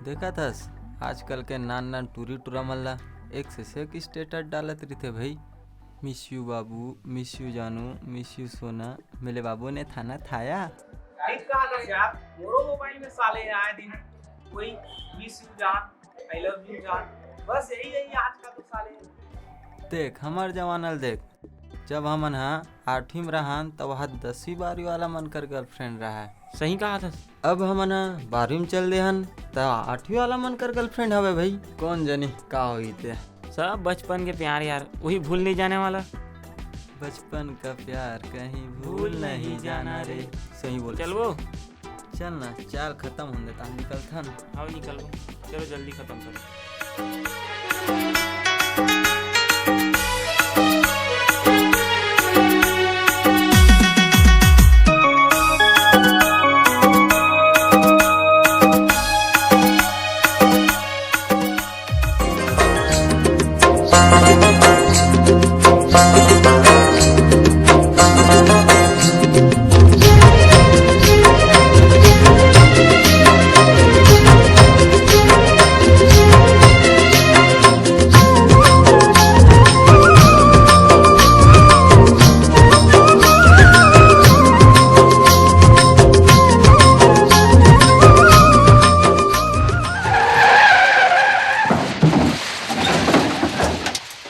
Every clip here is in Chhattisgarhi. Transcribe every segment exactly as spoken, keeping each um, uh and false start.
देखत हस, आजकल के नान नान टूरी टूरा मन ला एक से एक स्टेटस डालत रहिथे भाई। मिस यू बाबू, मिस यू जानू, मिस यू सोना। मेले बाबू ने थाना थाया। ठीक कहा था यार, मोरो मोबाइल में साले आए दिन कोई मिस यू जान, आई लव यू जान, बस यही यही आज का तो साले। देख हमार जमाना ल देख, जब हमन ह आठवीं में रहन तब वह दसवीं बारहवीं वाला मन कर गर्लफ्रेंड रहा। सही कहा था। अब हमन ह बारहवीं में चल दे हन त आठवीं वाला मन कर गर्लफ्रेंड हवे भाई। कौन जनी का होई ते। सब बचपन के प्यार यार, वही भूल नहीं जाने वाला। बचपन का प्यार कहीं भूल नहीं जाना रे। सही बोल। चलबो। चल ना, चाल खत्म होने देता, निकलथन। हाँ निकलबो, चलो जल्दी खत्म करो।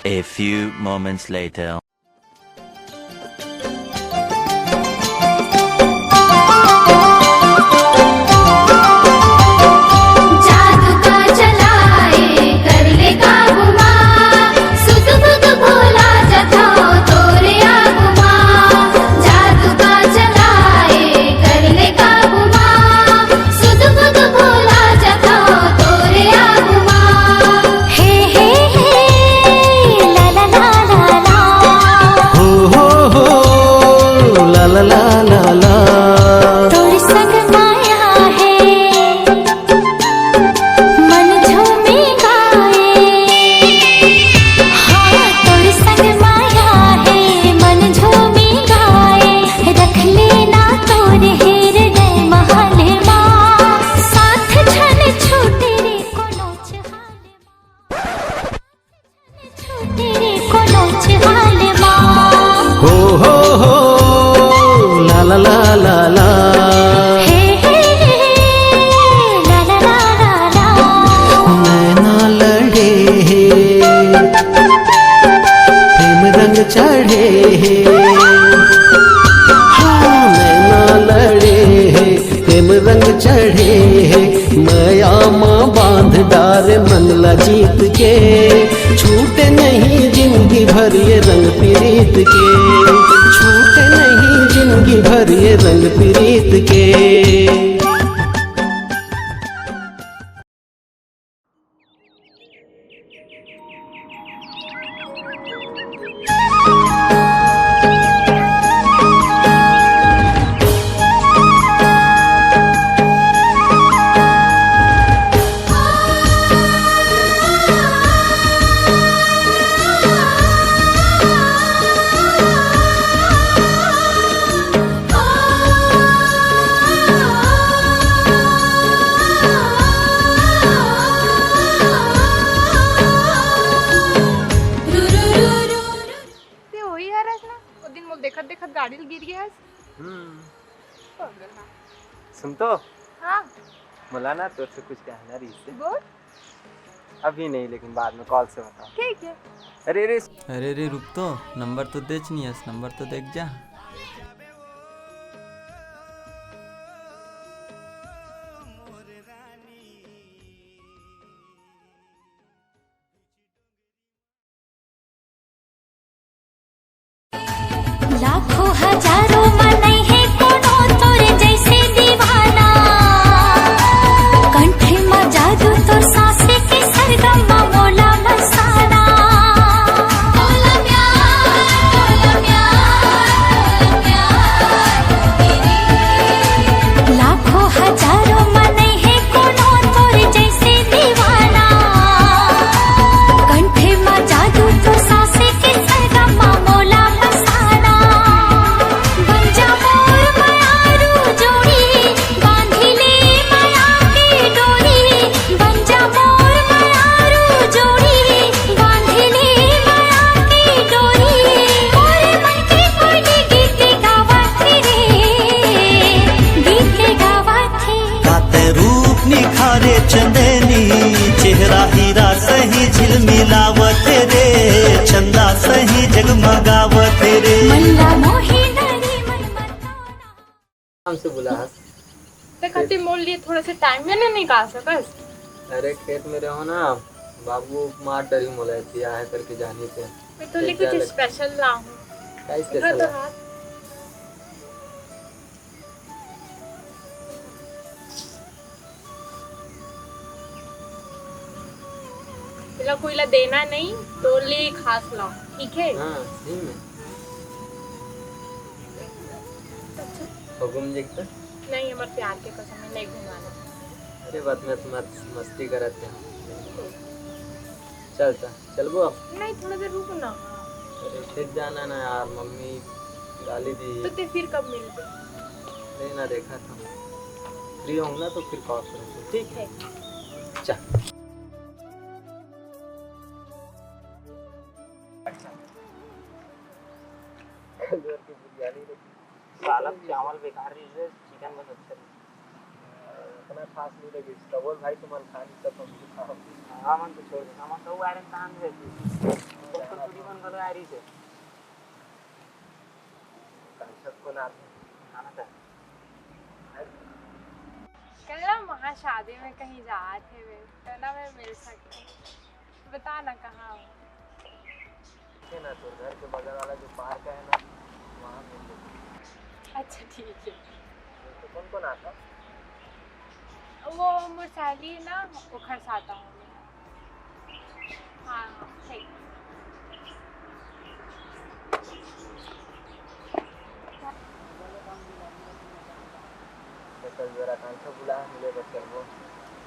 A few moments later. जादू का चलाए, कर ले काबू माँ, सुध बुध भोला जथाओ तोरे आगू माँ। जादू का चलाए, कर ले काबू माँ, सुध बुध भोला जथाओ तोरे आगू माँ। हे हे हे, ला ला ला ला ला। हो हो हो, ला ला ला ला ला। तोर संग माया है, मन झूमे गाए। हाँ, तोर संग माया है, मन झूमे गाए। रख लेना तोर हृदय महल मा, साथ छन छूटे रे कोनो चहाल मा। तेरे को नोच हाल माँ। हो हो हो, ला ला ला ला ला। हे हे हे, ला ला ला ला ला। नैना लड़े हे, प्रेम रंग चढ़े हे। हाँ, नैना लड़े हे, प्रेम रंग चढ़े हे, मया मा बांध डारे मन ला जीत के। छूटे नहीं जिंदगी भर ये रंग प्रीत के, छूटे नहीं जिंदगी भर ये रंग प्रीत के। ते वही हरस ना, वो दिन मोल देखत देखत गाड़ी ल गिर गया हस। हम्म। पागल ना। सुन तो। हाँ। मोला ना तोर से कुछ कहना रहिस हे। बोल। अभी नहीं, लेकिन बाद में कॉल से बता। ठीक है। अरे रे। अरे रे, रुक तो, नंबर तो देच नहीं हस, नंबर तो देख जा। लाखों हजारों मनई हे कोनो तोरे जैसे दीवाना। कंठ मा जादू तोर सांसे के सरगम मा मोला बसाना। लाखों हजारों मनई हे कोनो तोर जैसे दीवाना। कंठ मा जादू तोर सांसे के सरगम मा मोला बसाना। से बुला हस। ते खातिर मोर लिए थोड़ा सा टाइम में नहीं निकाल सकस? अरे, खेत में रहो ना, बाबू मार डरी मोला, एती आहे करके जानी ते। मैं तो लिए कुछ स्पेशल ला हूँ। का स्पेशल ला? तेला कोई ला देना नहीं, तो ले खास ला, ठीक है? हाँ, सही में। अच्छा। हो घूम देख तो? नहीं, हमारे प्यार के कसम है, नहीं घुमाना। अरे बात में तो मत मस्ती करत है। चल ता, चलबो अब? नहीं, थोड़ा देर रुको ना। अरे खेत जाना ना यार, मम्मी गाली दी। तो ते फिर कब मिलबे? नहीं ना, देखा था। फ्री होऊंगा तो फिर कॉल करूंगा, ठीक है? चल। कल जोर की बिरयानी रखी। साला चावल बेकार रहिस हे, चिकन बस अच्छा रहिस। इतना खास नहीं लगिस। तो बोल भाई, तुमन खा नहीं सकते, हम भी खाओ। हमन तो छोड़ दे, हमन तो आयरन कहाँ से रहती? तो तो चुरी मन गलो आयरी से। कांचक को ना आते। खाना था। कल ना वहाँ शादी में कहीं जात हे वे, तो ना मैं मिल सकती हूँ। बता ना कहाँ हो। है ना, तो घर के बगल वाला जो पार्क है ना, वहाँ मिल लेते। अच्छा, ठीक है। तो कौन कौन आता? वो मोर सहेली ना, ओखर साथ आऊँ मैं। हाँ, हाँ, ठीक। कल जरा आकांक्षा बुला, मिले बस करबो।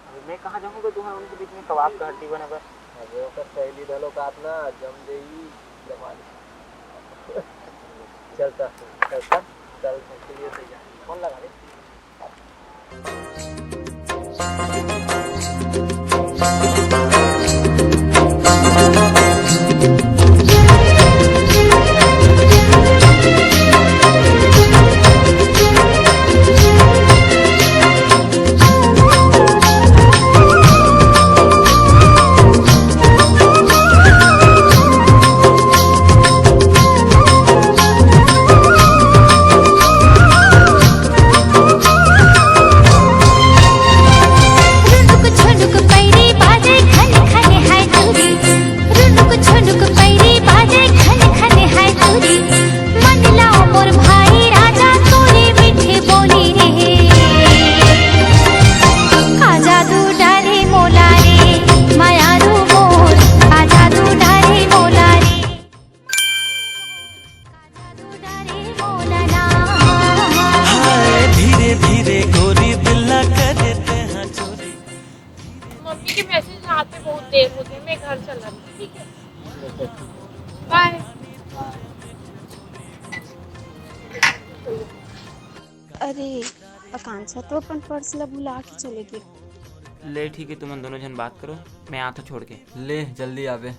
अबे मैं कहाँ जाऊँगा, तुहर उनके बीच में कबाब का हड्डी बने बर? अबे ओकर सहेली धलो कात ना, जम देई, जमा दे। चलता, चलता, चल, चलिए, फोन लगा दे। रुनुक झुनुक पैरी बाजे खन खन है तुरी। रुनुक झुनुक पैरी बाजे खन खन है तुरी। मन लाओ मोर भाई राजा तोरी मीठी बोली रे। आजा तू डारे मोला रे, मायारू मोर, आजा तू डारे मोला रे। हाय, धीरे धीरे गोरी दिल ना करे ते हाँ चोरी। मम्मी के मैसेज आते बहुत देर होते, मैं घर चला रही, ठीक है? बाय। अरे, आकांक्षा तो अपन पर्स ला भुला के चले गे। ले ठीक है, तुमन दोनों झन बात करो, मैं आता छोड़ के। ले, जल्दी आवे।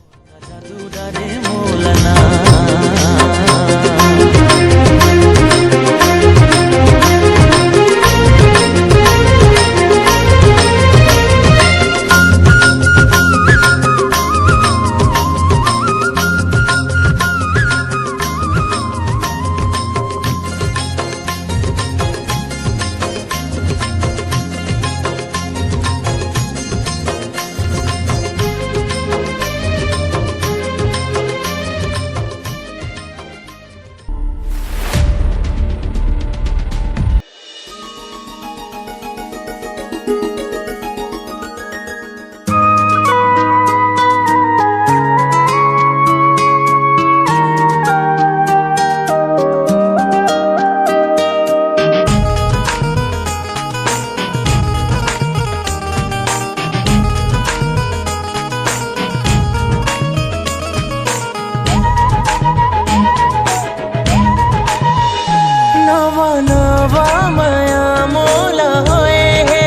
नवा नवा मया मोला होए हे,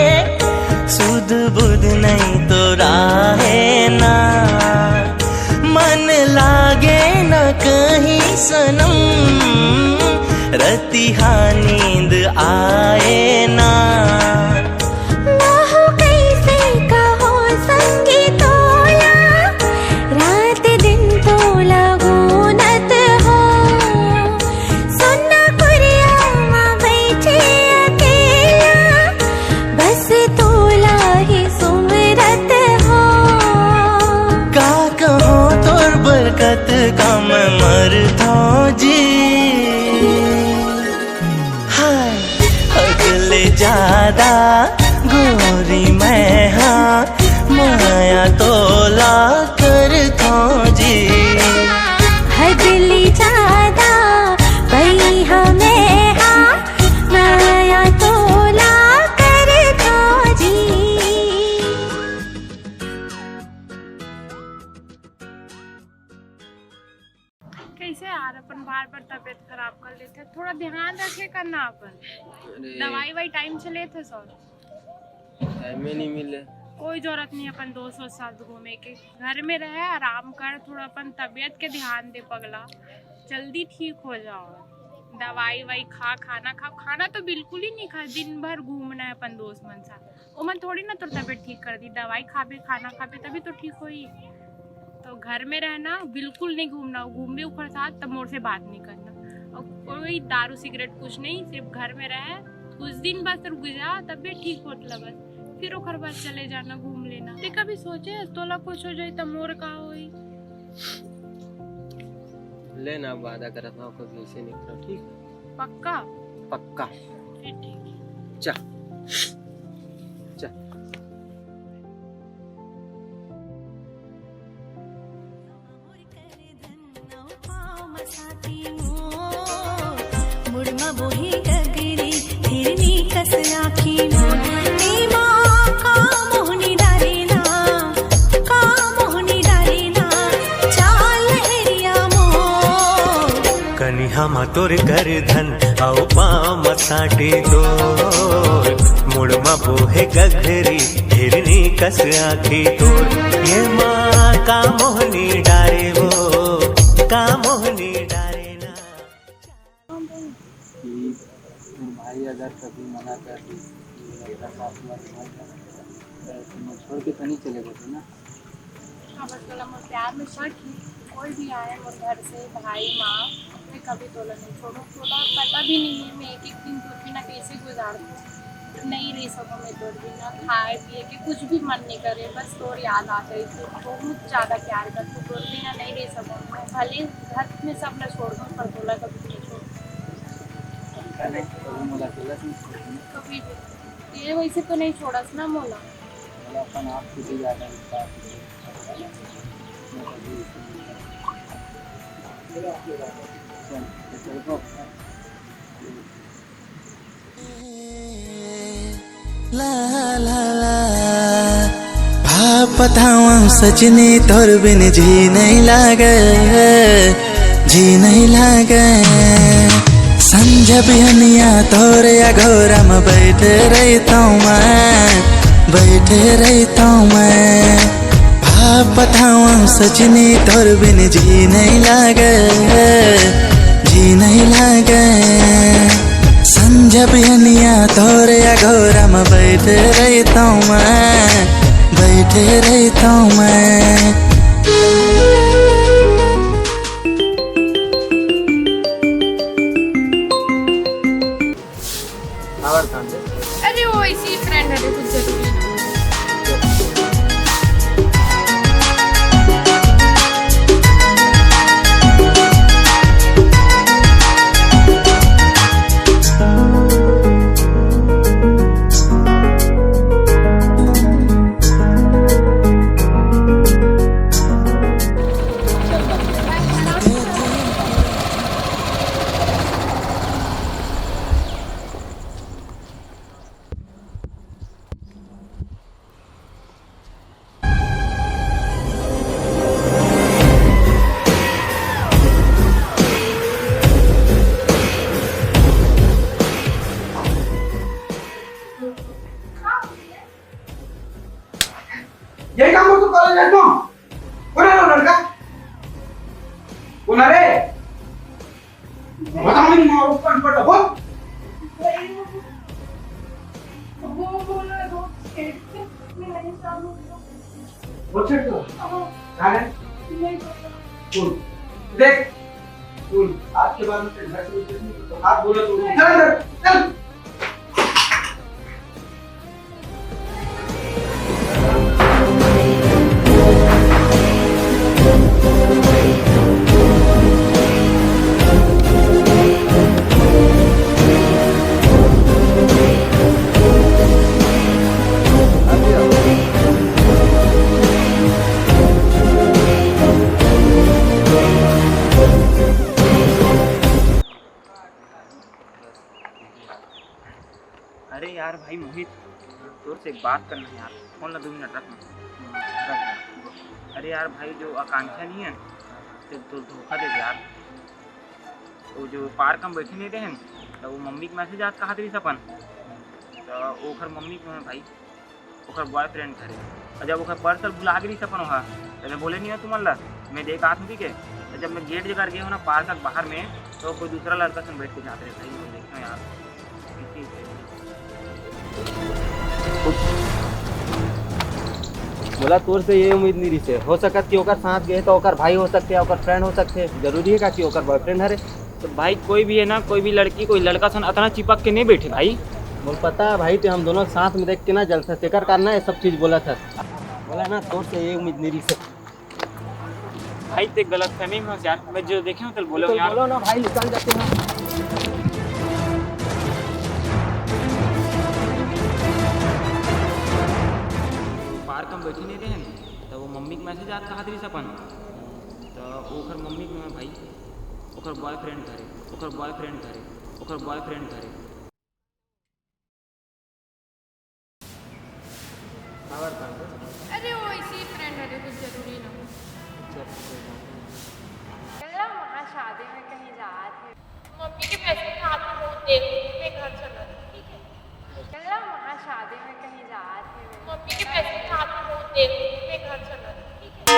सुध बुध नहीं तो राहे ना, मन लागे न कहीं सनम, रतिहा नींद आए ना। महू कइसे कहो संगी तोला, रात दिन तोला गुनत हो। सुन्ना कुरिया मा बैठे ज्यादा गोरी मैं हा, माया तोला करथों जी। हद ले ज्यादा पई हा मैं हा, माया तोला करथों जी। कैसे यार, अपन बार बार तबीयत खराब कर लेथे, थोड़ा ध्यान रखे करना अपन। अरे। दवाई वाई टाइम से लेथे सर। टाइम ही नहीं मिले। कोई जरूरत नहीं अपन दोस्त वोस्त साथ घूमे के, घर में रहे, आराम कर, थोड़ा अपन तबीयत के ध्यान दे पगला, जल्दी ठीक हो जाओ। दवाई वाई खा, खाना खा, खाना तो बिल्कुल ही नहीं खा, दिन भर घूमना है अपन दोस्त मन साथ। ओमन थोड़ी ना तोर तबीयत ठीक कर दी, दवाई खाबे, खाना खाबे, तभी तो ठीक होई। तो घर में रहना, बिल्कुल नहीं घूमना, घूमबे ओकर साथ तब मोर से बात नहीं करना। और कोई दारू सिगरेट कुछ नहीं, सिर्फ घर में रहे, कुछ दिन बस रुक जा, तबीयत ठीक होत ला बस, फिर ओकर बाद चले जाना घूम लेना। ते कभी सोचे तोला कुछ हो जाए त मोर का होई? ले ना, वादा करत हूँ, कभी ऐसे नहीं करो, ठीक है? पक्का? पक्का। फिर ठीक है। जा। जा। मुड़मा बोहे गगरी, हिरनी कस आँखी मोर। ए माँ, का मोहनी डारे ना, का मोहनी डारे ना, चाल लहरिया मोर। कनिहा म तोर करधन, अउ पाँव म साटे तोर। मुड़मा बोहे गगरी, हिरनी कस आँखी तोर। ये माँ, का मोहनी डारे वो, का मोहनी डारे ना। कि तोर भाई अगर कभी मना कर दी कि अपना सास ला छोड़ दे, तो तुम छोड़ के तो नहीं चले जाते ना? हाँ, बस तोला मोर प्यार में शक ही, कोई भी आए मोर घर से, भाई, माँ, मैं कभी तोला नहीं छोड़ूँ। तोला पता भी नहीं है मैं एक एक दिन तोर बिना कैसे गुजारती हूँ। नहीं रह सकूँ मैं तोर बिना, खाए पिए के कुछ भी मन नहीं करे, बस तोर याद आ गई। तो बहुत ज़्यादा प्यार करती हूँ, तोर बिना नहीं रह सकूँ मैं। भले घर में सब न छोड़ दूँ, पर तोला कभी नहीं छोड़ूँ। कभी भी। ये वैसे तो नहीं छोड़स ना मोला। ला, ला, ला। भाव पथावं सजनी, तोर बिन जी नहीं लागे, जी नहीं लागे। संझा बिहनिया तोर अघोरा म बैठे रहितौं मैं, बैठे रहितौं मैं। भाव पथावं सजनी, तोर बिन जी नहीं लागे, जी नहीं लागे। संझा बिहनिया तोर अघोरा म बैठे रहितौं मैं, बैठे रहितौं मैं। अरे, वो ऐसी फ्रेंड है, कुछ जरूरी ना। यही काम हो तो कॉलेज जाए तो। कौन है वो लड़का? कौन है रे? बता, मेरी माँ ऊपर पड़, बोल। वो बोल रहा है, वो छेड़ के मैंने चालू किया। वो छेड़ दो। हाँ। कहाँ है? नहीं पता। सुन, देख, सुन, आज के बाद में तेरे घर से निकलूंगा, तो हाथ बोला तो चल अंदर, चल। अरे यार भाई मोहित, तोर से एक बात करना है यार। फोन ला दो मिनट रख ना। अरे यार भाई, जो आकांक्षा नहीं है, तो, तो धोखा दे दे यार। वो जो पार्क में बैठे नहीं रहे, तो वो मम्मी के मैसेज आज कहा रही अपन, तो ओखर मम्मी के भाई, ओखर बॉयफ्रेंड घरे। और जब ओखर पर्स भुला गे रहिस अपन वहाँ, तो मैं बोले नहीं हो तुमन ला, मैं देख आत हूँ, ठीक है। तो जब मैं गेट जगह गए हो ना पार्क के बाहर में, तो कोई दूसरा लड़का संग बैठ के जात रहे भाई, वो देखना यार। मोला तोर से ये उम्मीद नहीं रहिस हे। हो सकत कि ओकर साथ गए तो ओकर भाई हो सकथे, ओकर फ्रेंड हो सकथे। जरूरी है का कि ओकर बॉयफ्रेंड हरे? तो भाई, कोई भी है ना, कोई भी लड़की, कोई लड़का सन अतना चिपक के नहीं बैठे भाई। मोला पता है भाई, ते हम दोनों साथ में देख के ना जलसा तेकर कारण ना ये सब चीज बोला था। बोला ना, तोर से ये उम्मीद नहीं रहिस हे। भाई, ते गलतफहमी में हस यार। मैं जो देखे हूँ, तेल बोले तो हूँ यार। बोलो ना भाई, निकल जाते हैं। पार्क में बैठे नहीं रहे, तो वो मम्मी के मैसेज आज कहा रही अपन, तो ओखर मम्मी के भाई, ओखर बॉयफ्रेंड घरे, ओखर बॉयफ्रेंड घरे, ओखर बॉयफ्रेंड घरे। काबर कांदे? अरे, वो इसी फ्रेंड हरे, कुछ जरूरी ना हो। अच्छा, कोई बात नहीं। चलो, वहाँ शादी में कहीं जात है। मम्मी के पैसे में हाथ में बहुत देर हो गई, मैं घर चला, ठीक है? चलो, वहाँ शादी में कहीं जात है। मम्मी के पैसे में हाथ में बहुत देर हो गई, मैं घर चला, ठीक है?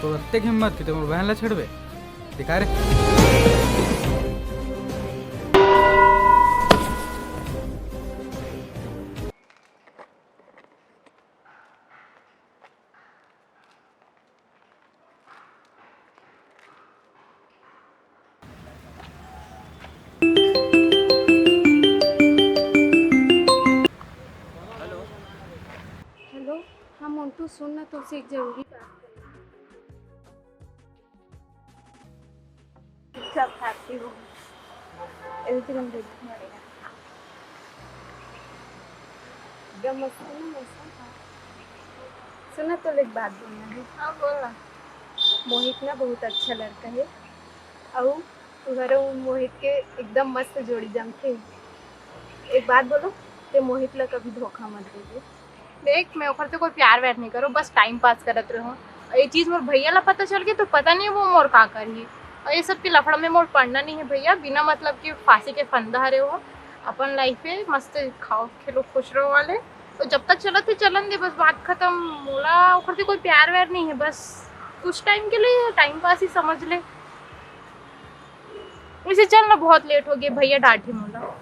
तो अत्ते हिम्मत कि ते मोर बहन ला छेड़बे? दिखा रे। हेलो। हाँ मोंटू, सुन ना, तुझसे एक जरूरी बात करनी है। सब खाती हूँ। एकदम बढ़िया। एकदम मस्त है ना मौसम? सुना, तो एक बात बोलना है। हाँ, बोल ना। मोहित ना बहुत अच्छा लड़का है, अउ तुहर अउ मोहित के एकदम मस्त जोड़ी जमथे। एक बात बोलो, ते मोहित ला कभी धोखा मत देबे। देख, मैं ओकर से कोई प्यार व्यार नहीं करो, बस टाइम पास करत रहो। ये चीज मोर भैया ला पता चल गई तो पता नहीं वो मोर का करही। और ये सब के लफड़ा में मोर पड़ना नहीं है भैया, बिना मतलब के फांसी के फंदा हरे हो। अपन लाइफ में मस्त खाओ खेलो खुश रहो वाले। तो जब तक चलत है चलन दे, बस बात खत्म। मोला ओकर से कोई प्यार व्यार नहीं है, बस कुछ टाइम के लिए टाइम पास ही समझ ले। वैसे चल ना, बहुत लेट हो गया, भैया डांटे मोला।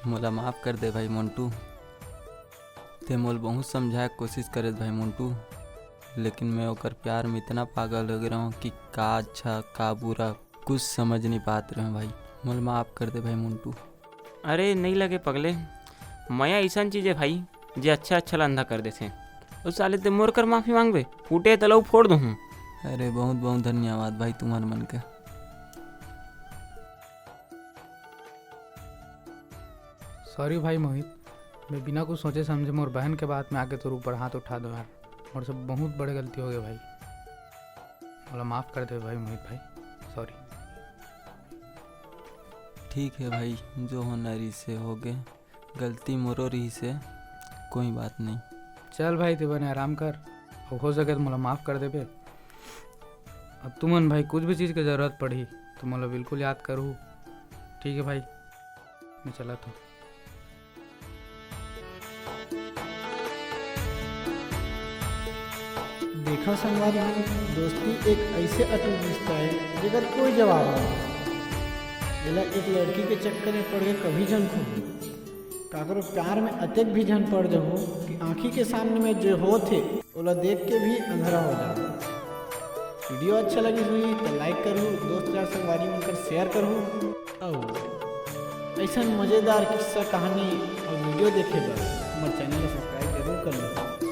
मोला माफ कर दे भाई मोंटू। ते मोल बहुत समझाए के कोशिश करे भाई मोंटू, लेकिन मैं ओकर प्यार में इतना पागल हो गे रहूं कि का अच्छा का बुरा कुछ समझ नहीं पात रहूं भाई। मोल माफ कर दे भाई मोंटू। अरे नहीं लगे पगले, मया अइसन चीज है भाई, जे अच्छा अच्छा ला अंधा कर देथे। उस साले ते मोर कर माफी मांगबे, फूटे तलऊ फोड़ दूं। अरे बहुत बहुत धन्यवाद भाई तुम्हार मन के। सॉरी भाई मोहित, मैं बिना कुछ सोचे समझे मोर बहन के बात में आके तोर ऊपर हाथ उठा दो यार। मोर से बहुत बड़े गलती हो गए भाई, मोला माफ कर दे भाई मोहित भाई, सॉरी। ठीक है भाई, जो होना रहिसे हो गए, गलती मोरो रहिसे, कोई बात नहीं। चल भाई, ते बने आराम कर, अउ हो सके तो मोला माफ कर देबे। अब तुमन भाई कुछ भी चीज़ के जरूरत पड़ही तो मोला बिल्कुल याद करहू। ठीक है भाई, मैं चलत हूँ। देखा संगवारी हो, दोस्ती एक ऐसे अटूट रिश्ता है जेकर कोई जवाब नहीं। एला एक लड़की के चक्कर में पड़ के कभी झन खो। काकरो प्यार में अतेक भी झन पड़ जहू कि आँखी के सामने में जो होत हे ओला देख के भी अंधरा हो जाओ। वीडियो अच्छा लगी हुई तो लाइक करू, दोस्त यार संगवारी मन कर शेयर करू। अउ ऐसन मजेदार किस्सा कहानी अउ वीडियो देखे बर हमर चैनल ला सब्सक्राइब जरूर कर लो।